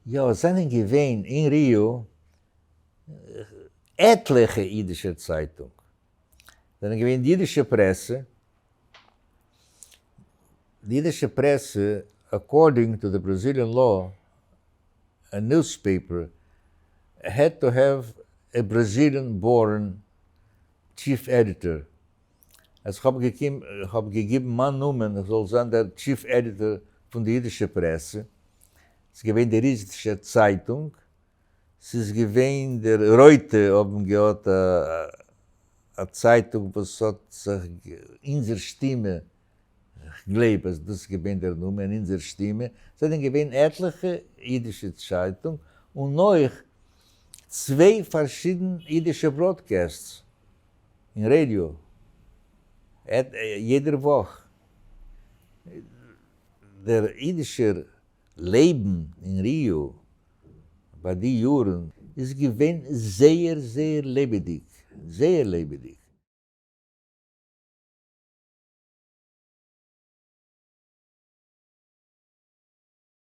יא, עס זענען געווען אין ריאו עטליכע אידישע צייטונג. זענען געווען די אידישע פרעסע, די אידישע פרעסע, according to the Brazilian law, a newspaper had to have a Brazilian born chief editor. אז איך האב איך האב געגעבן מיין נאמען איך זאל זיין דער chief editor פון די אידישע פרעסע. ס'איז געווען די ריזישע צייטונג, ס'איז געווען דער רויטע האבן געהאט א צייטונג וואס האט זיך אונזער שטימע, כ'גלייב אז דאס איז געווען דער נאמען, אונזער שטימע, זענען געווען עטליכע אידישע צייטונג און אויך צוויי פארשידן אידישע broadcasts אין ראדיא יעדער וואך. דער אידישער לעבן אין ריאו ביי די יארן איז געווען זייער זייער לעבעדיג, זייער לעבעדיג.